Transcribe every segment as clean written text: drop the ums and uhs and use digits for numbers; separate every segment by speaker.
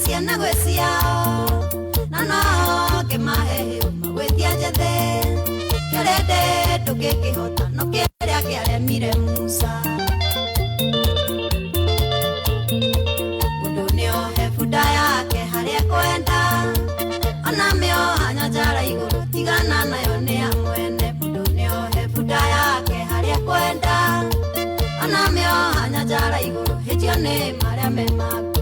Speaker 1: ciana gwĩ ciao na no ngĩmahe hĩu magwĩtia njethĩ kĩrĩndĩ ndũngĩkĩhota no kĩrĩa kĩaremire Musa. Mũndũ nĩohe bunda yake harĩa ekwenda ona mĩoha nyanjara igũrũ tigana nayo nĩ ya mwene. Mũndũ nĩohe bunda yake harĩa ekwenda ona mĩoha nyanjara igũrũ hĩtio nĩ marĩa me maku.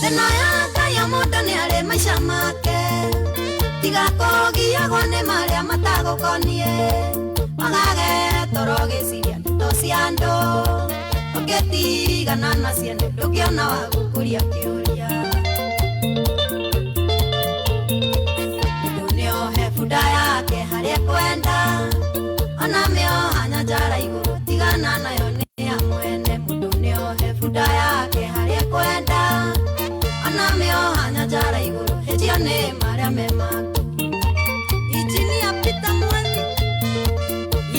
Speaker 1: Thĩna ya Ngai o mũndũ nĩ arĩ maica make tiga kũgiagwo nĩ marĩa matagũkoniĩ wagage toro gĩciria ndeto cia andũ ũngĩtigana na ciene ndũngĩona wa gũkũria kĩũria. Mũndũ nĩohe bunda yake harĩa ekwenda ona mĩoha nyanjara igũrũ tigana nayo nĩ ya mwene. Mũndũ nĩohe bunda yake harĩa ekwenda ona mĩoha nyanjara igũrũ hĩtio nĩ marĩa me maku. Engineer Peter Mwangi,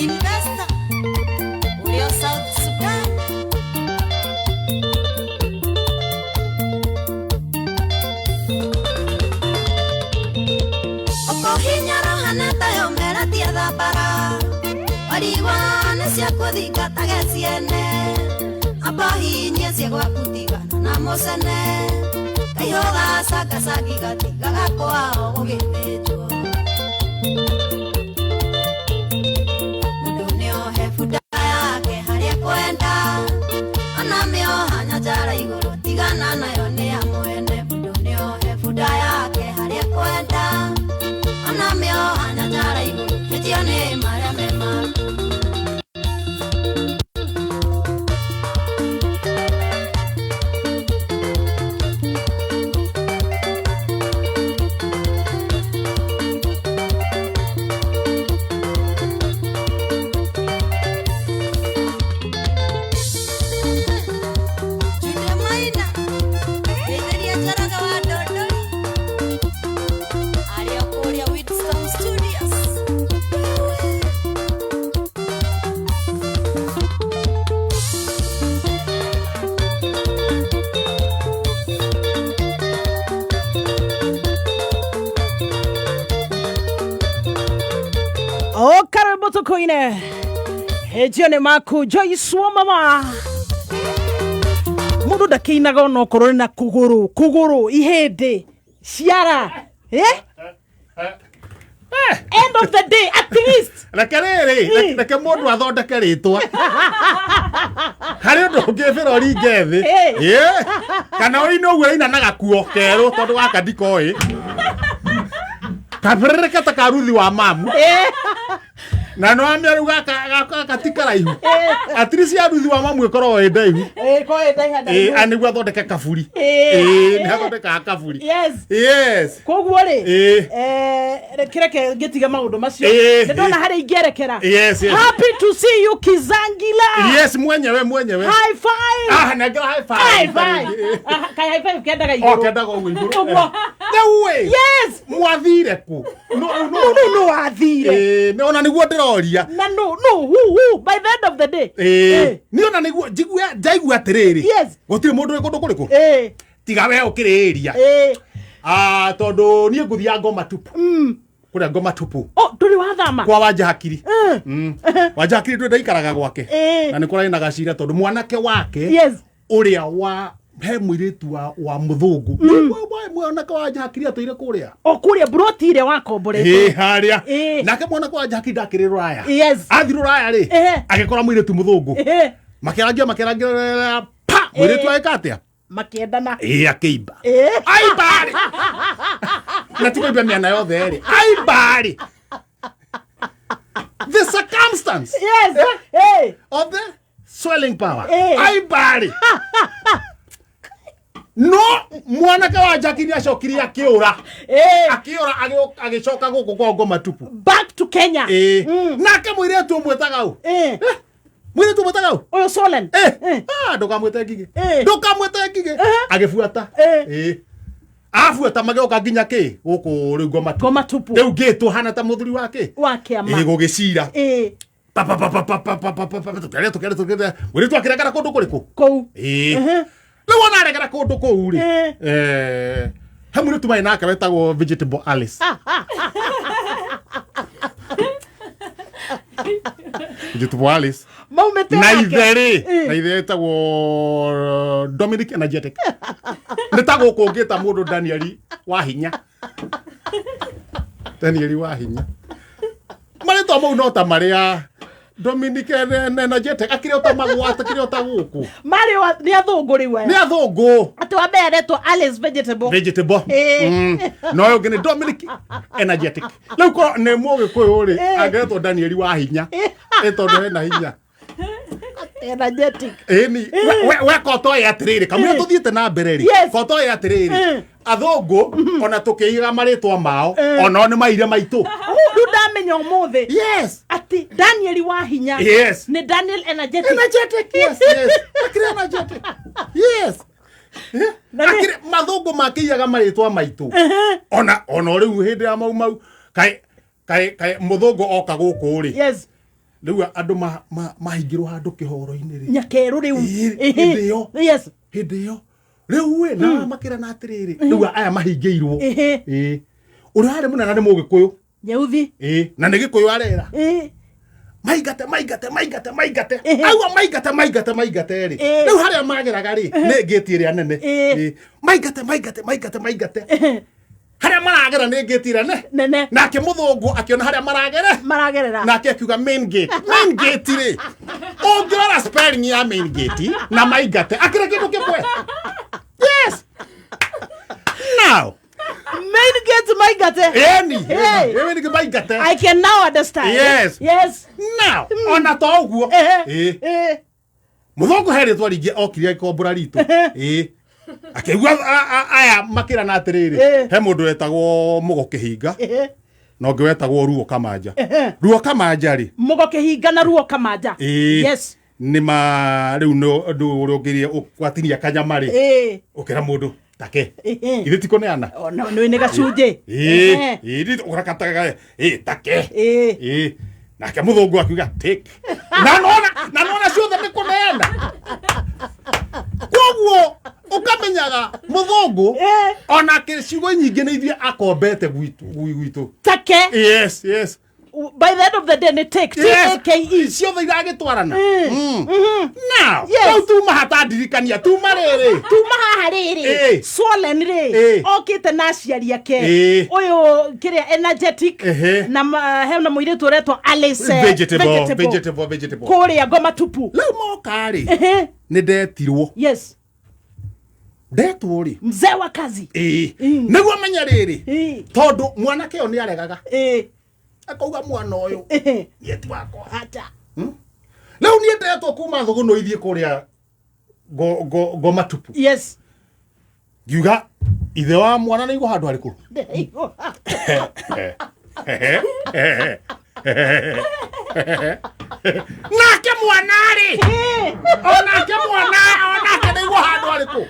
Speaker 1: investor ũrĩa South Sudan. Ũkũhinya rohane tayo meratia thambara warigwa nĩ cia kũthingatage ciene amba hinyie cia gwaku tigana na mũcene kaihũga cangacangi gatigaga kwao gũgĩthĩnjwo. Mũndũ nĩohe bunda yake harĩa ekwenda ona mĩoha nyanjara igũrũ tigana nayo nĩ ya mwene. Mũndũ nĩohe bunda yake harĩa ekwenda ona mĩoha nyanjara igũrũ hĩtio nĩ marĩa me maku. Julia Maina, Geithĩria Njoroge wa Ndondori arĩ o kũrĩa Whitstone Studios.
Speaker 2: O karwĩmbo tũkũine hĩnjio nĩ maku Joyce wa mama mũndũ ndakĩinaga ona okorwo nĩ na kũgũrũ kũgũrũ ihĩndĩ ciara, eh? End of the day at least.
Speaker 3: Reke rĩrĩ, reke mũndũ athondeke rĩtwa harĩ ũndũ ũngĩ bĩra ũringe thĩ. Ĩ, kana ũine ũguo ĩina na gakuo kerũ tondũ gaka ndikoĩ kabĩrĩrĩke ta karuthi wa mamu na no amĩa rĩu gaka ti karaihu atiri cia ruthi wa mamu ĩkoragwo ĩ ndaihu.
Speaker 2: Eh, ko ĩ ndaiha
Speaker 3: Ĩ,
Speaker 2: ndaihu.
Speaker 3: a nĩguo athondeke kaburi.
Speaker 2: Ĩ.
Speaker 3: Ĩ, nĩ athondekaga kaburi.
Speaker 2: Yes.
Speaker 3: Yes.
Speaker 2: Koguo rĩ,
Speaker 3: Ĩ.
Speaker 2: kĩreke ngĩtige maũndũ macio.
Speaker 3: Ĩ,
Speaker 2: nĩ ndona
Speaker 3: ĩ.
Speaker 2: harĩa ingĩerekera.
Speaker 3: Yes.
Speaker 2: Happy to see you, Kizangila.
Speaker 3: Yes, mwenyewe mwenyewe.
Speaker 2: High five.
Speaker 3: Ah, nengera high five.
Speaker 2: High five. Ah, kai high five kendaga
Speaker 3: O
Speaker 2: igũrũ.
Speaker 3: kendaga ũguo igũrũ.
Speaker 2: Ũguo.
Speaker 3: Rĩu ĩ.
Speaker 2: Yes.
Speaker 3: Mwathire kũ? No
Speaker 2: no
Speaker 3: no.
Speaker 2: No no wathire.
Speaker 3: Ĩ, nĩ ona nĩguo ndĩroria.
Speaker 2: Na no no who who by the end of the day.
Speaker 3: Ĩ, nĩ ona nĩguo njigua njaigua atĩrĩrĩ.
Speaker 2: Yes.
Speaker 3: Gũtirĩ mũndũ wĩ kũndũ kũrĩkũ?
Speaker 2: Eh.
Speaker 3: Tiga we ũkĩrĩria.
Speaker 2: Eh.
Speaker 3: Ah, tondũ niĩ ngũthiaga ngoma tupu. Kũrĩa ngoma tupu.
Speaker 2: Oh, ndũrĩ wathama.
Speaker 3: Kwa Wanja Hakiri. Wanja Hakiri ndũ ndaikaraga gwake.
Speaker 2: Ĩ.
Speaker 3: Na nĩ kũrarĩ na gacira tondũ mwanake wake
Speaker 2: Yes.
Speaker 3: ũrĩa wa he mũirĩtu wa mũthũngũ. Mwanake wa Wanja Hakiri atũire kũrĩa.
Speaker 2: O kũrĩa broti ĩrĩa wakomborete.
Speaker 3: Ĩ, harĩa.
Speaker 2: Ĩ.
Speaker 3: Nake mwanake wa Jackie ndakĩrĩ rũraya.
Speaker 2: Yes.
Speaker 3: Athi rũraya rĩ,
Speaker 2: Ehe.
Speaker 3: agĩkora mũirĩtu mũthũngũ.
Speaker 2: Eh.
Speaker 3: Makĩarangia makĩarangia pa mũirĩtu agĩka atĩa?
Speaker 2: Makĩendana.
Speaker 3: Ĩ, akĩimba.
Speaker 2: Eh.
Speaker 3: Aimba rĩ. Na ti kũimba mĩena yothe rĩ. Aimba rĩ. The circumstance
Speaker 2: Yes. Eh.
Speaker 3: of the swelling power.
Speaker 2: Eh.
Speaker 3: Aimba rĩ. No mwanake wa Jackie nĩ acokire akĩũra.
Speaker 2: Eh.
Speaker 3: Akĩũra agĩcoka gũkũ kwa ngoma tupu.
Speaker 2: Back to Kenya.
Speaker 3: Ĩ. Nake mũirĩtu ũmwĩtaga ũ?
Speaker 2: Eh.
Speaker 3: Mũirĩtu ũmwĩtaga ũ?
Speaker 2: Ũyũ Solen.
Speaker 3: Eh.
Speaker 2: Eh.
Speaker 3: Ah, ndũkamwĩte Ngigĩ.
Speaker 2: Eh.
Speaker 3: Ndũkamwĩte Ngigĩ.
Speaker 2: Eh.
Speaker 3: Agĩbuata.
Speaker 2: Eh.
Speaker 3: Ĩ. Abuata magĩoka nginya kĩ gũkũ rĩu ngoma
Speaker 2: Ngoma tupu.
Speaker 3: Rĩu ngĩtwo hana ta mũthuri wa kĩ
Speaker 2: Wa kĩama.
Speaker 3: Ĩ, gũgĩcira.
Speaker 2: Ĩĩ.
Speaker 3: Pa, pa, pa, pa, pa, pa, pa, pa, pa, pa, tũkĩaria, tũkĩaria, tũkĩaria. Mũirĩtu akĩregera kũndũ kũrĩkũ?
Speaker 2: Kũu.
Speaker 3: Ĩĩ. Rĩu ona aregera kũndũ kũu rĩ, he mũirĩtu marĩ nake wetagwo Vegetable Alice. Vegetable Alice.
Speaker 2: Maumĩte
Speaker 3: Na
Speaker 2: nake.
Speaker 3: ithe rĩ, na ithe etagwo Dominic Energetic. Nĩ ta gũkũ ũngĩta mũndũ Danieli wa hinya. Danieli wa hinya. Marĩtwa mau no ta marĩa Dominic Energetic akĩrĩ o ta magwata akĩrĩ o ta gũkũ.
Speaker 2: Marĩ nĩ athũngũ rĩu aya.
Speaker 3: Nĩ athũngũ.
Speaker 2: Atĩ wa mbere aretwo Alice Vegetable.
Speaker 3: Vegetable.
Speaker 2: Ĩĩ.
Speaker 3: Na ũyũ ũngĩ nĩ Dominic Energetic. Rĩu korwo nĩ Mũgĩkũyũ rĩ, angĩretwo Danieli wa hinya. Ĩ tondũ hena hinya.
Speaker 2: Energetic.
Speaker 3: Ĩni, we kotoĩ atĩrĩrĩ, kamũira tũthiĩte na mbere rĩ,
Speaker 2: Yes.
Speaker 3: kotoĩ atĩrĩrĩ, athũngũ ona tũkĩigaga marĩtwa mao, onao nĩ maire maitũ.
Speaker 2: Rĩu ndamenya ũmũthĩ.
Speaker 3: Yes.
Speaker 2: Atĩ Daniel wa hinya.
Speaker 3: Yes.
Speaker 2: Nĩ Daniel Energetic.
Speaker 3: Energetic, yes, yes. Akĩrĩ energetic. Yes.
Speaker 2: Na nĩ-
Speaker 3: Akĩrĩ mathũngũ makĩigaga marĩtwa maitũ. Ona rĩu hĩndĩ ya mau mau, kaĩ kaĩ kaĩ mũthũngũ oka gũkũ rĩ.
Speaker 2: Yes.
Speaker 3: Rĩu andũ mahingĩrwo handũ kĩhoro-inĩ rĩ.
Speaker 2: Nyakerũ rĩu.
Speaker 3: Ĩĩ, hĩndĩ ĩyo.
Speaker 2: Yes.
Speaker 3: Hĩndĩ ĩyo. Rĩu ĩ, na makĩrana atĩrĩrĩ, rĩu aya mahingĩirwo. Ĩĩ. Ũrĩa warĩ mũnene nĩ Mũgĩkũyũ.
Speaker 2: Nyeuthi.
Speaker 3: Ĩĩ, na nĩ Gĩkũyũ arera.
Speaker 2: Ĩĩ.
Speaker 3: Maingate, maingate, maingate, maingate.
Speaker 2: Ehe.
Speaker 3: Aua maingate, maingate, maingate rĩ. Rĩu harĩa mageraga rĩ, nĩ ngĩti ĩrĩa nene. Ĩĩ. Maingate, maingate, maingate, maingate. Harĩa maragera nĩ ngĩti ĩrĩa nene.
Speaker 2: Nene.
Speaker 3: Nake mũthũngũ akĩona harĩa maragere.
Speaker 2: Maragerera.
Speaker 3: Nake akiuga main gate. Main gate rĩ. Ũngĩrora spelling ya main gate na maingate, akĩrĩ kĩndũ kĩmwe. Yes. Now,
Speaker 2: Main gate maingate.
Speaker 3: ĩni,
Speaker 2: Hey.
Speaker 3: ĩni nĩ maingate.
Speaker 2: I can now understand.
Speaker 3: Yes.
Speaker 2: Yes.
Speaker 3: Now, ona to ũguo. Ĩĩ. Mũthũngũ he rĩtwa rĩngĩ okire agĩkombora ritũ. Ĩĩ. Akĩigua aya makĩrana atĩrĩrĩ, he mũndũ wetagwo Mũgo Kĩhinga na ũngĩ wetagwo Ruo Kamanja. Ruo Kamanja rĩ,
Speaker 2: Mũgo Kĩhinga na Ruo Kamanja.
Speaker 3: Ĩĩ.
Speaker 2: Yes.
Speaker 3: Nĩ ma rĩu nĩ ũndũ ũrĩa ũngĩria gwatinia kanyama rĩ, ũkĩra mũndũ take. Ithe ti kũneana.
Speaker 2: Ona nĩ gacunjĩ.
Speaker 3: Ĩĩ, ĩĩ, ũrakataga, ĩĩ, take. Ĩĩ. Nake mũthũngũ akiuga take. Na nona, na nona ciothe nĩ kũneana. Koguo ũkamenyaga mũthũngũ onake ciugo nyingĩ nĩ ithuĩ akombete gwitũ.
Speaker 2: Take.
Speaker 3: Yes, yes.
Speaker 2: By the end of the day nĩ take.
Speaker 3: Yes.
Speaker 2: T-A-K-E.
Speaker 3: Ciothe iragĩtwarana. Now,
Speaker 2: Yes.
Speaker 3: rĩu tuma hatandirikania, tuma rĩrĩ.
Speaker 2: Tuma haha rĩrĩ.
Speaker 3: Ĩĩ.
Speaker 2: Swollen rĩ.
Speaker 3: Ĩĩ.
Speaker 2: Okĩte na aciari ake.
Speaker 3: Ĩĩ.
Speaker 2: Ũyũ kĩrĩa energetic.
Speaker 3: Ehe.
Speaker 2: Na hena mũirĩtu ũretwo Alice.
Speaker 3: Vegetable, vegetable, vegetable.
Speaker 2: Kũrĩa ngoma tupu.
Speaker 3: Rĩu moka rĩ,
Speaker 2: Ehe.
Speaker 3: nĩ ndetirwo.
Speaker 2: Yes.
Speaker 3: Ndetwo rĩ.
Speaker 2: Mzee wa kazi.
Speaker 3: Ĩĩ. Nĩguo menya rĩrĩ.
Speaker 2: Ĩĩ.
Speaker 3: Tondũ mwanake ũyũ nĩ aregaga.
Speaker 2: Ĩĩ.
Speaker 3: Akauga mwana ũyũ.
Speaker 2: Ehe.
Speaker 3: Niĩ ti wakwa.
Speaker 2: Acha.
Speaker 3: Rĩu niĩ ndetwo kuma thũgũnũ ithiĩ kũrĩa ngoma tupu.
Speaker 2: Yes.
Speaker 3: Ngiuga ithe wa mwana nĩ igwo handũ harĩkũ?
Speaker 2: Ndĩraigua.
Speaker 3: Nake mwana rĩ, onake mwana, onake nĩ igwo handũ harĩkũ?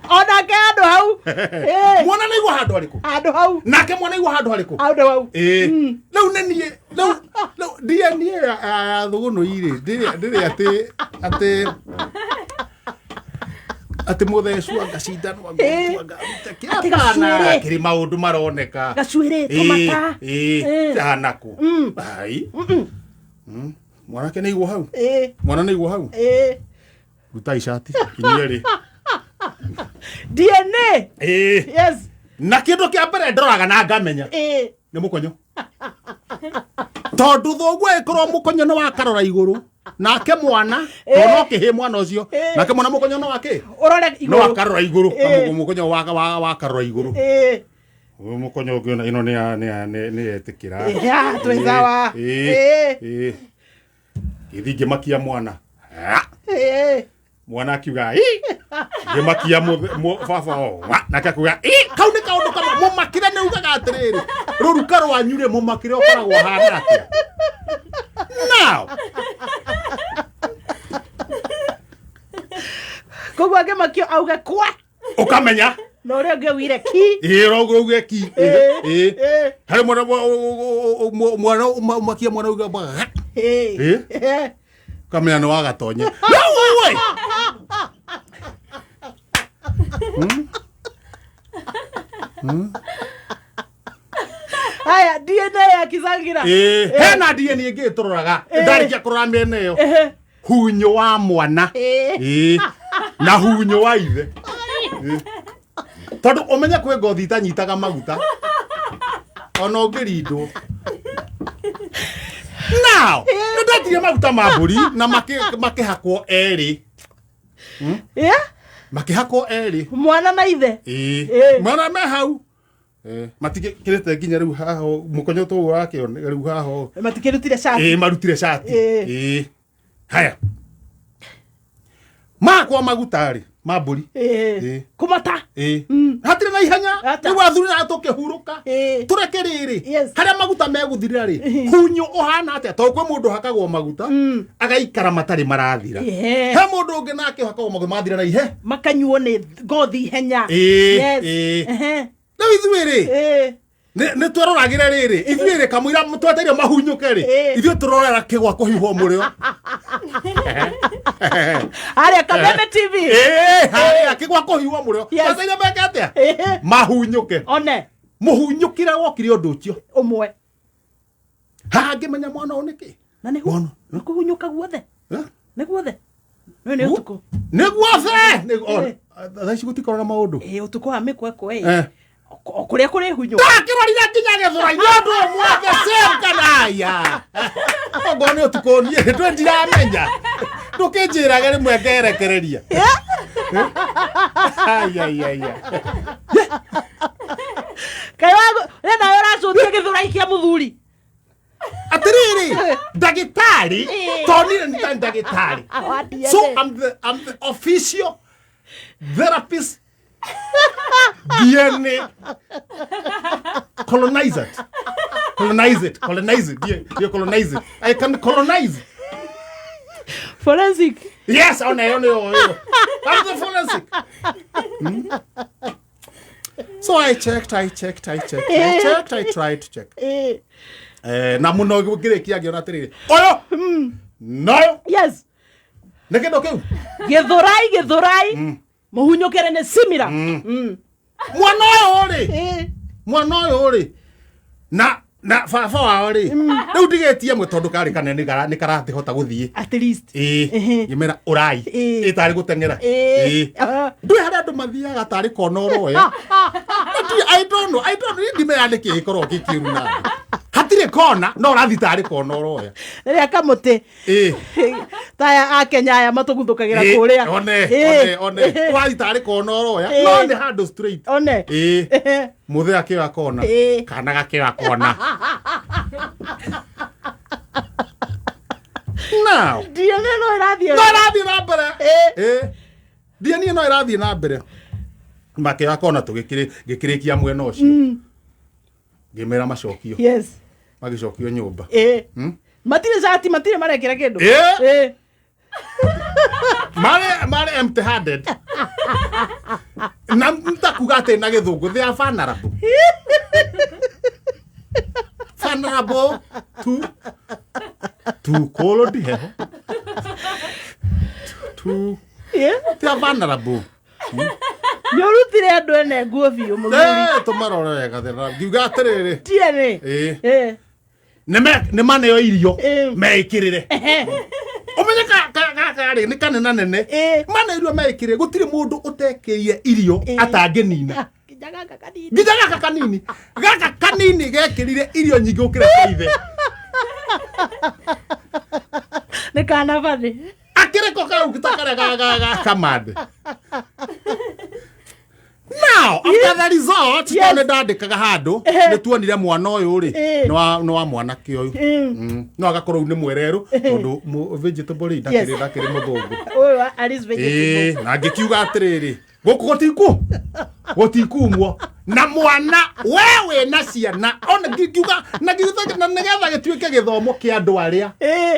Speaker 2: Onake handũ hau. Ĩĩ.
Speaker 3: Mwana nĩ igwo handũ harĩkũ?
Speaker 2: Handũ hau.
Speaker 3: Nake mwana igwo handũ harĩkũ?
Speaker 2: Handũ hau.
Speaker 3: Ĩĩ. Rĩu nĩ niĩ, rĩu DNA ya thũgũnũ irĩ, ndĩrĩ atĩ atĩ mũthecu angacindanwo
Speaker 2: Ĩĩ.
Speaker 3: anga
Speaker 2: Atĩ gacuĩrĩ.
Speaker 3: kĩrĩ maũndũ maroneka.
Speaker 2: Gacuĩrĩ,
Speaker 3: Ĩĩ,
Speaker 2: tũmata.
Speaker 3: ĩĩ,
Speaker 2: Ĩĩ.
Speaker 3: hanakũ. Ai. Mwanake nĩ igwo hau.
Speaker 2: Ĩĩ.
Speaker 3: Mwana nĩ igwo hau.
Speaker 2: Ĩĩ.
Speaker 3: Rutai icati inyuĩ
Speaker 2: DNA.
Speaker 3: Ĩĩ.
Speaker 2: Yes.
Speaker 3: Na kĩndũ kĩa mbere ndoraga na ngamenya
Speaker 2: Ĩĩ.
Speaker 3: nĩ mũkonyo. Tondũ thoguo ĩkorwo mũkonyo nĩ wakarora igũrũ nake mwana
Speaker 2: Ĩĩ.
Speaker 3: tondũ no kĩhĩ mwana ũcio
Speaker 2: Ĩĩ.
Speaker 3: nake mwana mũkonyo no wakĩ
Speaker 2: Ũrore
Speaker 3: no
Speaker 2: igũrũ.
Speaker 3: wakarora igũrũ
Speaker 2: Ĩĩ.
Speaker 3: mũkonyo wakarora igũrũ
Speaker 2: Ĩĩ.
Speaker 3: Ũyũ mũkonyo ũngĩ ĩno nĩ nĩ yetĩkĩra.
Speaker 2: Ya, twĩ sawa.
Speaker 3: Ĩĩ.
Speaker 2: Ĩĩ.
Speaker 3: Ĩĩ. Gĩthiĩ ngĩmakia mwana. Ah.
Speaker 2: Ĩĩ.
Speaker 3: Mwana akiuga ĩ ngĩmakia baba wa nake akiuga ĩ kau nĩ kaũndũ kamwe mũmakire nĩ ugaga atĩrĩrĩ rũruka rwanyu rĩ mũmakire ũkoragwo ũhana atĩa. Now
Speaker 2: Koguo angĩmakio auge kwa
Speaker 3: ũkamenya
Speaker 2: Na ũrĩa ũngĩ augire ki.
Speaker 3: Ĩĩ, roguo uge ki.
Speaker 2: Ĩĩ.
Speaker 3: Ĩĩ.
Speaker 2: Ĩĩ.
Speaker 3: Harĩ mwana mwana makia mwana uga bwa
Speaker 2: Ĩĩ.
Speaker 3: Ĩĩ.
Speaker 2: Ĩĩ.
Speaker 3: Kamenya nĩ wagatonye rĩu we.
Speaker 2: Haya, DNA ya Kizangira.
Speaker 3: Ĩĩ, hena DNA ĩngĩ tũroraga ndarĩkia kũrora mĩena ĩyo.
Speaker 2: Ehe.
Speaker 3: Hunyũ wa mwana.
Speaker 2: Ĩĩ.
Speaker 3: Ĩĩ. Na hunyũ wa ithe. Ĩĩ. Tondũ ũmenye kwĩ ngothi itanyitaga maguta ona ũngĩrindwo. Now nĩ ndetirie maguta ma mbũri na makĩhakwo erĩ.
Speaker 2: Yeah?
Speaker 3: Makĩhakwo erĩ.
Speaker 2: Mwana na ithe.
Speaker 3: Ĩĩ.
Speaker 2: Ĩĩ.
Speaker 3: Mwana me hau. Ĩĩ, matikĩrĩte nginya rĩu haha ũũ, mũkonyo tũũ wakĩone rĩu haha ũũ.
Speaker 2: Matikĩrutire cati.
Speaker 3: Ĩĩ, marutire cati.
Speaker 2: Ĩĩ.
Speaker 3: Ĩĩ. Haya, makwa maguta rĩ ma mbũri.
Speaker 2: Ĩĩ.
Speaker 3: Ĩĩ.
Speaker 2: Kũmata.
Speaker 3: Ĩĩ. Hatirĩ na ihenya.
Speaker 2: Ata.
Speaker 3: Rĩu athuri na tũkĩhurũka.
Speaker 2: Ĩĩ.
Speaker 3: Tũreke rĩrĩ.
Speaker 2: Yes.
Speaker 3: Harĩa maguta megũthirĩra rĩ, hunyũ ũhana atĩa? Tondũ kwĩ mũndũ ũhakagwo maguta agaikara matarĩ marathira.
Speaker 2: Ĩĩ.
Speaker 3: He mũndũ ũngĩ nake ũhakagwo maguta magathira na ihe.
Speaker 2: Makanyuo nĩ ngothi ihenya.
Speaker 3: Ĩĩ,
Speaker 2: Yes.
Speaker 3: ĩĩ.
Speaker 2: Ehe.
Speaker 3: Rĩu ithuĩ rĩ,
Speaker 2: Ĩĩ.
Speaker 3: nĩ tweroragĩre rĩrĩ, ithuĩ rĩ kamũira tweteire mahunyũke rĩ,
Speaker 2: Ĩĩ.
Speaker 3: ithuĩ tũrorera kĩgwa kũhiũhwo mũrĩo.
Speaker 2: Harĩa Kameme TV.
Speaker 3: Ĩĩ, harĩa kĩgwa kũhiũhwo mũrĩo.
Speaker 2: Yes.
Speaker 3: Tweteire meke atĩa?
Speaker 2: Ĩĩ.
Speaker 3: Mahunyũke.
Speaker 2: One.
Speaker 3: Mũhunyũkĩre wokire ũndũ ũcio.
Speaker 2: Ũmwe.
Speaker 3: Haha ngĩmenya mwana ũyũ nĩkĩ?
Speaker 2: Na nĩ
Speaker 3: Mwana.
Speaker 2: nĩ kũhunyũka guothe.
Speaker 3: Eh?
Speaker 2: Nĩ guothe. Nĩ nĩ ũtukũ.
Speaker 3: Nĩ guothe.
Speaker 2: Ĩĩ.
Speaker 3: Thaa ici gũtikorwo na maũndũ.
Speaker 2: Ĩĩ, ũtukũ wa mĩkwekwe.
Speaker 3: Eh.
Speaker 2: O kũrĩa kũrĩ hunyũ.
Speaker 3: Ndakĩrorire nginya gĩthũrai-inĩ ũndũ ũmwe the same kana aya. Okorwo nĩ ũtukũ niĩ ndwe ndiramenya. Ndũkĩnjĩrage rĩmwe ngerekereria. Ai, ai, ai, ai.
Speaker 2: Kaĩ wagu we nawe ũracutia gĩthũrai kĩa mũthuri.
Speaker 3: Atĩrĩrĩ, ndagĩtarĩ,
Speaker 2: Ĩĩ.
Speaker 3: tondũ niĩ nĩ ndagĩtarĩ.
Speaker 2: Wa DNA.
Speaker 3: So I'm the official therapist DNA colonizer. Colonize it, colonize it, yeah, colonize it. I can colonize.
Speaker 2: Forensic.
Speaker 3: Yes, on on on. I'm the forensic. So I checked, I checked, I checked, I checked, I tried to check.
Speaker 2: Ĩĩ.
Speaker 3: Eh, na muno ngĩrĩkia ngĩona atĩrĩrĩ, ũyũ noyo
Speaker 2: Yes.
Speaker 3: nĩ kĩndũ kĩu.
Speaker 2: Gĩthũrai gĩthũrai. Mũhunyũkĩre nĩ simira.
Speaker 3: Mwana ũyũ rĩ,
Speaker 2: Ĩĩ.
Speaker 3: mwana ũyũ rĩ, na baba wao rĩ, rĩu ndigĩtie mwe tondũ karĩ kanene nĩ karatĩhota gũthiĩ.
Speaker 2: At least.
Speaker 3: Ĩĩ,
Speaker 2: Ehe.
Speaker 3: ngĩmera ũrai,
Speaker 2: Ĩĩ.
Speaker 3: ĩ tarĩ gũteng'era.
Speaker 2: Ĩĩ.
Speaker 3: Ĩĩ.
Speaker 2: Ah.
Speaker 3: Ndũĩ harĩa andũ mathiaga tarĩ kona ũroya. I don't know, I don't know, niĩ ndimenya nĩkĩ gĩkoragwo kĩ kĩũru nawe. Hatirĩ kona, no ũrathiĩ tarĩ kona ũroya.
Speaker 2: Rĩrĩa kamũtĩ.
Speaker 3: Ĩĩ.
Speaker 2: Taya a Kenya aya matũguthũkagĩra
Speaker 3: Ĩĩ,
Speaker 2: kũrĩa.
Speaker 3: One,
Speaker 2: Ĩĩ.
Speaker 3: one, one. Ũrathiĩ tarĩ kona ũroya,
Speaker 2: Ĩĩ.
Speaker 3: no nĩ handũ straight.
Speaker 2: One.
Speaker 3: Ĩĩ. Mũthee akĩoya kona.
Speaker 2: Ĩĩ.
Speaker 3: Kana gakĩoya kona. Now,
Speaker 2: DNA no ĩrathiĩ.
Speaker 3: no ĩrathiĩ na mbere.
Speaker 2: Ĩĩ.
Speaker 3: Ĩĩ. DNA no ĩrathiĩ na mbere. Makĩoya kona tũgĩkĩrĩkia mwena ũcio. Ngĩmera macokio.
Speaker 2: Yes.
Speaker 3: Magĩcokio nyũmba.
Speaker 2: Ĩĩ. Matirĩ cati, matirĩ marekĩra kĩndũ.
Speaker 3: Ĩĩ.
Speaker 2: Ĩĩ.
Speaker 3: Marĩ empty handed. Na ntakuga atĩ na gĩthũngũ they are vulnerable. Vulnerable to cold heho. To
Speaker 2: Ĩĩ.
Speaker 3: they are vulnerable.
Speaker 2: Nĩ ũrutire andũ ene nguo biũ mũthuri.
Speaker 3: Eh, tũmarore wega thĩna. Ngiuga atĩrĩrĩ.
Speaker 2: DNA.
Speaker 3: Ĩĩ.
Speaker 2: Ĩĩ.
Speaker 3: Nĩ maneo irio
Speaker 2: Ĩĩ.
Speaker 3: meĩkĩrĩre. Ũmenye gaka rĩ nĩ kanena nene.
Speaker 2: Ĩĩ.
Speaker 3: Maneo irio meĩkĩrĩre gũtirĩ mũndũ ũtekĩire irio
Speaker 2: Ĩĩ.
Speaker 3: atangĩnina.
Speaker 2: Nginya gaka kanini.
Speaker 3: Nginya gaka kanini. Gaka kanini gekĩrire irio nyingĩ gũkĩra cia ithe.
Speaker 2: Nĩ kana bathĩ.
Speaker 3: Akĩrĩ ko kau ta karĩa ga kamande. Now, after the result,
Speaker 2: Yes.
Speaker 3: tondũ nĩ ndandĩkaga handũ, nĩ tuonire mwana ũyũ rĩ,
Speaker 2: Ĩĩ.
Speaker 3: nĩ wa mwanake ũyũ. No agakorwo rĩu nĩ mwererũ, tondũ vegetable rĩ,
Speaker 2: Yes.
Speaker 3: ndakĩrĩ mũthũngũ.
Speaker 2: Ũyũ wa Alice vegetable.
Speaker 3: Ĩĩ, na ngĩkiuga atĩrĩrĩ, Gũkũ gũtikumwo na mwana we wĩna ciana ona ngiuga na ngiuga na nĩgetha gĩtuĩke gĩthomo kĩa andũ arĩa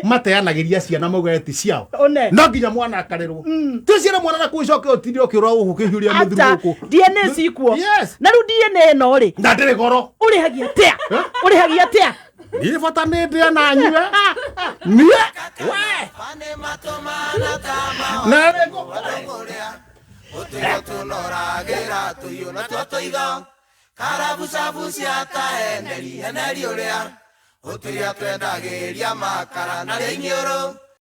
Speaker 3: mateanagĩria ciana mauga ti ciao.
Speaker 2: One.
Speaker 3: No nginya mwana akarerwo twĩciĩre mwana na kũu icoke ũtinde ũkĩũra gũkũ kĩhiũria mũthuru
Speaker 2: Ata
Speaker 3: gũkũ.
Speaker 2: DNA cikuo.
Speaker 3: Yes.
Speaker 2: Na rĩu DNA ĩno rĩ,
Speaker 3: Na ndĩrĩ goro.
Speaker 2: ũrĩhagia atĩa?
Speaker 3: Eh?
Speaker 2: Ũrĩhagia atĩa?
Speaker 3: Niĩ bata nĩ ndĩe na nyue niĩ we na rĩ
Speaker 4: Ũtũigo tũnoragĩra tũhiũ natuo tũigo karabucabucia ta eneri eneri ũrĩa ũtũiria twendagĩria makara na rĩa iniũrũ.